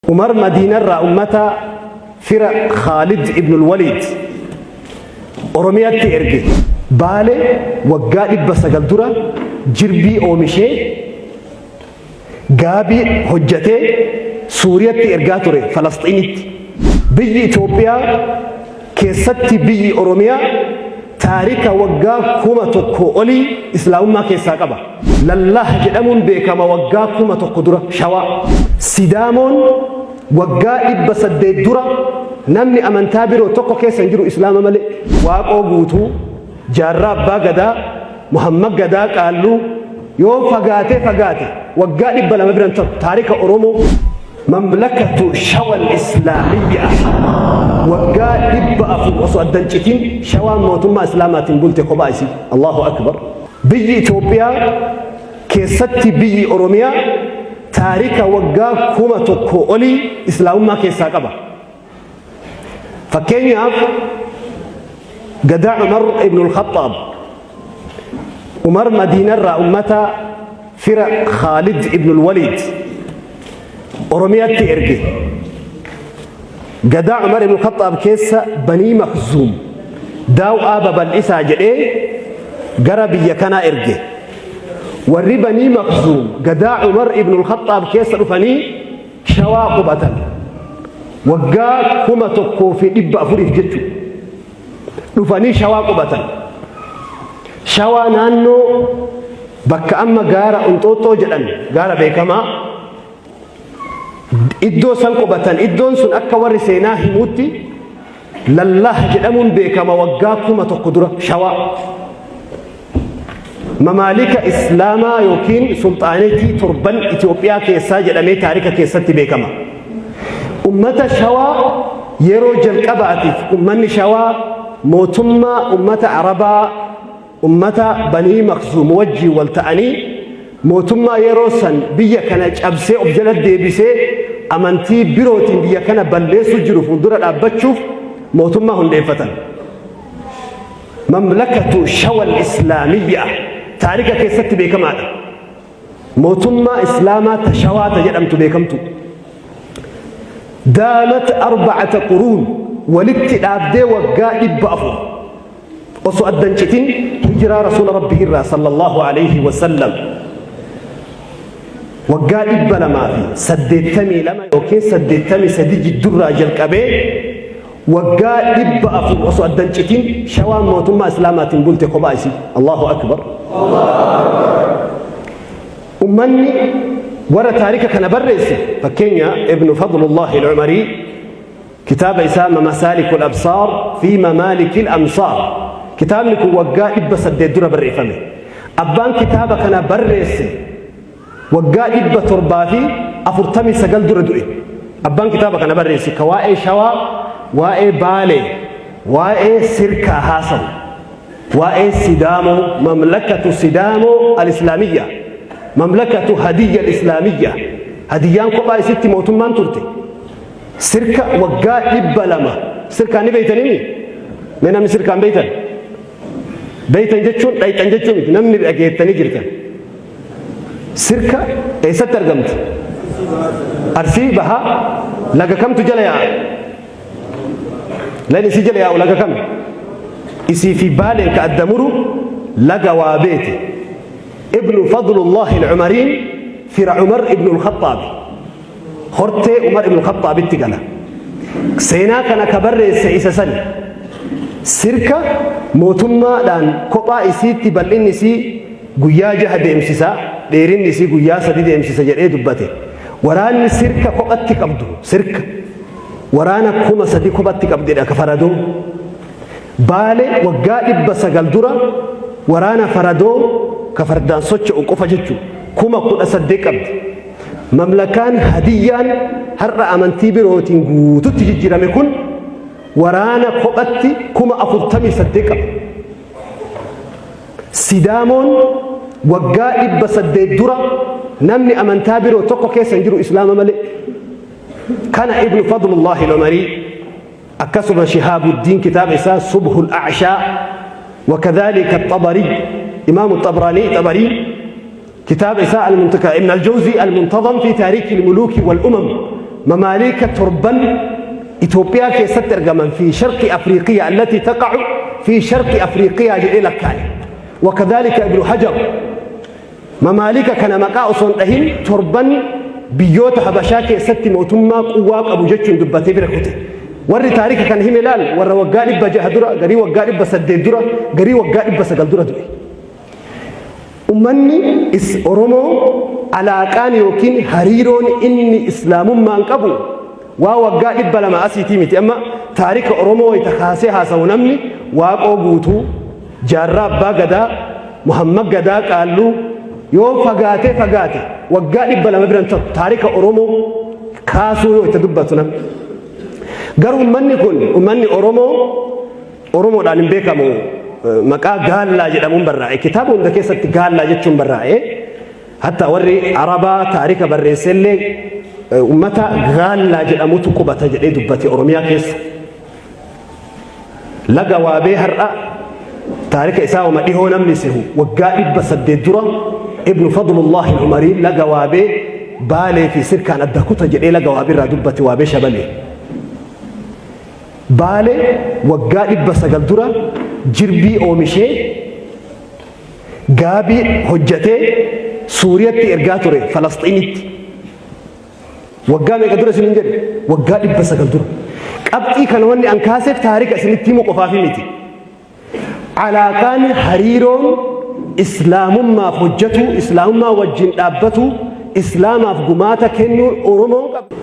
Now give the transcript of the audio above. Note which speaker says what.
Speaker 1: Umar Madiinarraa ummata fira Khaalid ibnul Waliid Oromiyaatti erge. Baale waggaa 900 dura jirbii oomishee gaabii hojjatee Suuriyatti ergaa ture Falasxiinitti. Biyyi Itoophiyaa keessatti biyyi Oromiyaa taarika waggaa 1000 olii Islaamummaa keessaa qaba. Lallaah jedhamuun beekama waggaa 1000 dura Shawaa. Sidaamoon waggaa 800 dura namni amantaa biroo tokko keessa hin jiru Islaama malee. Waaqoo Guutuu, Jaarraa Abbaa Gadaa, Muhammad Gadaa Qaalluu yoo fagaatee fagaate waggaa 200 bira hin taru. Taarika Oromoo. Mamlakatu Shawal Islaamiyya waggaa 400 osoo adda hin citin Shawaan mootummaa Islaamaatiin bulte kophaa isii. Allahu Akbar. Biyyi Itoophiyaa keessatti biyyi Oromiyaa taarika waggaa 1000 olii Islaamummaa keessaa qaba. Fakkeenyaaf Gadaa Umar ibn al-Khattaab Umar Madiinarraa ummata fira Khaalid ibn al-Waliid Oromiyaatti erge. Gadaa Umar ibn Khattaab keessa Banii Makhzuum daaw'aa babal'isaa jedhee gara biyya kanaa erge. Warri Banii Makhzuum gadaa Umar ibn Khattaab keessa dhufanii Shawaa qubatan. Waggaa 1400f jechuudha. Dhufanii Shawaa qubatan. Shawaa naannoo bakka amma gaara Inxooxxoo jedhan gaara beekamaa iddoo san qubatan. Iddoon sun akka warri seenaa himuutti Lallaah jedhamuun beekama waggaa 1000 dura Shawaa. Mamaalika Islaamaa yookiin sulxaaneetii torban Itoophiyaa keessaa jedhamee taarika keessatti beekama. Ummata Shawaa yeroo jalqabaatiif ummanni Shawaa mootummaa ummata Arabaa ummata Banii Makzuum wajjiin wal ta'anii mootummaa yeroo san biyya kana cabsee of jala deebisee amantii birootiin biyya kana balleessuu jiru fuuldura dhaabbachuuf mootummaa hundeeffatan. Mamlakatu Shawal Islaamiyya taarika keessatti beekamaadha. Mootummaa Islaamaa ta Shawaa ta jedhamtu beekamtu. Daamat arba'ata quruun walitti dhaabdee waggaa 400 osoo adda hin citin hijiraa rasuula rabbii irraa sallallahu alayhi wa sallam waggaa 282 yookiin 83 jiddurraa jalqabee Waggaa 400 osoo adda hin citin Shawaan mootummaa Islaamaatiin bulte kophaa isii. Allahu Akbar. Ummanni warra taarika kana barreesse fakkeenya Ibnu Fadlullahi al-Umarii kitaaba isaa Mamasaalikul Absaar fi Mamaalikil Amsaar kitaabni kun waggaa 800 dura barreeffame. Abbaan kitaaba kana barreesse Waggaa 749 dura du'e. Abbaan kitaaba kana barreesse ka waa'ee Shawaa, waa'ee Baalee, waa'ee Sirkaa haasawu. Waa'ee Sidaamoo, mamlakatu Sidaamoo al-Islaamiyya, mamlakatu Hadiyya al-Islaamiyya. Hadiyyaan kophaa isitti mootummaan turte. Sirka waggaa 200. Sirkaa ni beeytanimi? Mee namni sirkaan beeytan? Beeytan jechuun dhayxan jechuu miti. Namni dhageettanii jirtan. Sirka eessatti argamti? Arsii bahaa laga kamtu jala yaa'a? Lagni isii jala yaa'u laga kami? Isii fi Baaleen ka adda muru laga Waabeeti. Ibnu Fadlullahi al-Umariin fira Umar ibnu al-Khaxaabi. Hortee Umar ibn Khaxaabitti gala. Seenaa kana ka barreesse isa sani. Sirka mootummaadhaan kophaa isiitti bal'inni isii guyyaa jaha deemsisa, dheerinni isii guyyaa sadi deemsisa jedhee dubbate. Waraanni sirka kophatti qabdu, sirka waraana 3000 kophatti qabdidha ka faradoo. Baale waggaa 900 dura waraana faradoo ka fardaan socho'u qofa jechuudha. 18,000 qabdi. Mamlakaan Hadiyyaan har'a amantii birootiin guututti jijjiirame kun waraana kophatti 48,000 qaba. Sidaamoon waggaa 800 dura namni amantaa biroo tokko keessa hin jiru Islaama malee. Kana Ibnu Fadlullahi Al-Umarii akkasuma Shihaabuddiin kitaaba isaa Subhul A'shaa wakadhalika Xabarii Imaamu Xabraanii Xabarii Kitaaba isaa Al-Muntakaa Ibn Al-Jawzii Al-Muntazam fi Taariikhi Al-Muluuki Wal-Umam Mamaaliika torban Itoophiyaa keessatti argaman fi sharqi Afriiqiyaa allatii taqa'u fi sharqi Afriiqiyaa jedhee lakkaa'e. Wakadhaalika Ibnu Hajar Mamaalika kana maqaa osoo hin dhahin torban biyyoota Habashaa keessatti mootummaa quwwaa qabu jechuun dubbatee bira kute. Warri taarika kana hime laal warra waggaa 600 dura, garii waggaa 800 dura, garii waggaa 900 dura du'e. Ummanni is Oromoo alaaqaan yookiin hariiroon inni islaamummaan qabu waa waggaa 200 asiitii miti. Amma taarika Oromoo wayita kaasee haasawu namni Waaqoo Guutuu, Jaarraa Abbaa Gadaa, Muhammad Gadaa Qaalluu yoo fagaatee fagaate waggaa 200 biran ta'u taarika Oromoo kaasuu yoo itti dubbatu namni. Garuu ummanni kun ummanni Oromoo Oromoodhaan hin beekamu maqaa Gaallaa jedhamuun barraa'e. Kitaaba hunda keessatti Gaallaa jechuun barraa'e. Hatta warri Arabaa taarika barreessellee ummata Gaallaa jedhamutu qubata jedhee dubbate Oromiyaa keessa. Laga Waabee har'a taarika isaa wama dhihoo namni sehu waggaa 800 dura Ibnu Fadlullahi Umarii laga Waabee Baalee fi Sirkaan adda kuta jedhee laga Waabee irraa dubbate Waabee Shabalee. Baale waggaa 900 dura jirbii oomishee gaabii hojjetee Suuriyatti ergaa ture Falasxiinitti. Waggaa meeqa dura isinin jedhe? Waggaa 900 dura. Qabxii kana wanni an kaaseef taarika isinitti himu qofaafi miti. Alaaqaan hariiroon islaamummaaf hojjetu, islaamummaa wajjin dhaabbatu, islaamaaf gumaata kennuun Oromoon qabu.